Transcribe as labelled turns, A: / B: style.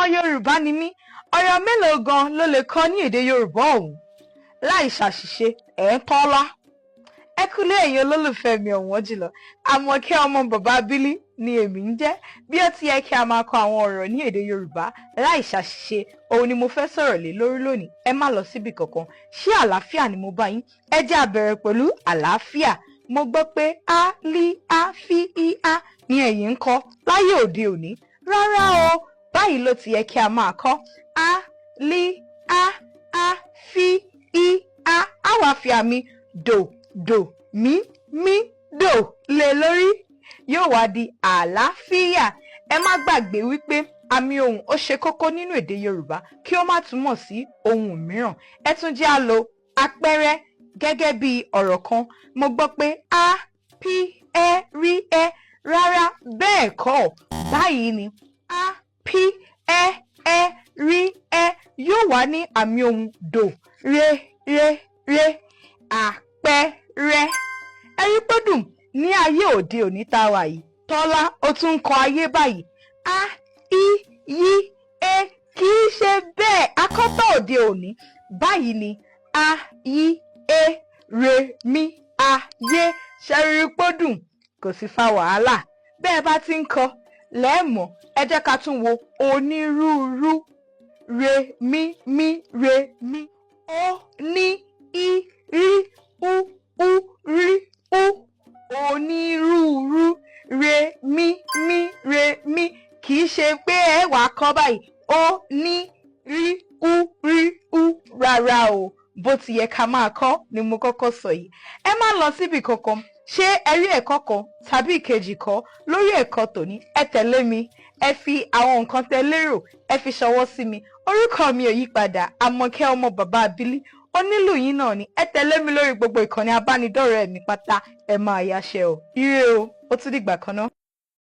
A: Ọmọ Yorùbá ni mí. Ọ̀rọ̀ mélòó gan ló lè kọ́ ní èdè Yorùbá ọ̀hún láì ṣàṣìṣe? Ẹ̀ ń tọ́lá. Ẹ kúlé, ẹ̀yin olólùfẹ́ mi ọ̀wọ́n jùlọ. Àmọ̀kẹ́ ọmọ bàbá Bílí ni èmi ń jẹ́. Bí ó ti yẹ kí a máa kọ àwọn ọ̀rọ̀ ní èdè Yorùbá láì ṣàṣìṣe, òun ni mo fẹ́ sọ̀rọ̀ lé lórí lónìí. Ẹ má lọ síbi kankan. Ṣé àlàáfíà ni mo bá yín? Ẹ jẹ́ a bẹ̀rẹ̀ pẹ̀lú àlàáfíà. Mo gbọ́ pé a lí a fi i a ni ẹ̀yin ń kọ láyé òde òní. Rárá o, báyìí ló ti yẹ kí a máa kọ: a lí a a fi i a. A wá fi àmì dò dò mí mí dò lé lórí, yóò wá di àlàáfíà. Ẹ má gbàgbé wípé àmì ohùn ó ṣe kókó nínú èdè Yorùbá, kí ó má túmọ̀ sí ohun mìíràn. Ẹ tún jẹ́ á lo àpẹẹrẹ gẹ́gẹ́ bí ọ̀rọ̀ kan. Mo gbọ́ pé a p ẹ rí ẹ. Rárá, bẹ́ẹ̀ kọ́. Báyìí ni: a p ẹ ẹ rí ẹ, yóò wá ní àmì ohùn dò re re re, àpẹẹrẹ. Ẹ rí pé dùn ní ayé òde òní tá a wà yìí. Tọ́lá ó tún ń kọ ayé báyìí: a i yí e. Kì í ṣe bẹ́ẹ̀. Akọ́tọ̀ òde òní báyìí ni: a yí e re mi ayé. Ṣẹ́rí pọ́dùn, kò sì fa wàhálà. Bẹ́ẹ̀ bá ti ń kọ lẹ́ẹ̀mọ́. Ẹ jẹ́ ká tún wo onírúurú: re mi mi re mi, ó ní i rí u u rí u, onírúurú, re mi mi re mi. Kì í ṣe pé ẹ wàá kọ́ báyìí: ó ní rí u rí u. Rárá o, bó ti yẹ ká máa kọ́ ni mo kọ́kọ́ sọ yìí. Ẹ má lọ síbi kankan. Ṣé ẹ rí ẹ̀kọ́ kan tàbí ìkejì kọ́ lórí ẹ̀kọ́ tòní? Ẹ tẹ̀lé mi, ẹ fi àwọn nǹkan tẹ lérò, ẹ fi ṣọwọ́ sí mi. Orúkọ mi ò yí padà, Àmọ̀kẹ́ ọmọ bàbá Abílí, onílù yín náà ni. Ẹ tẹ̀lé mi lórí gbogbo ìkànnì abánidọ́rẹ̀ẹ́ mi pátá. Ẹ máa yáṣẹ́ o. Ire o, ó tún dìgbà kan náà.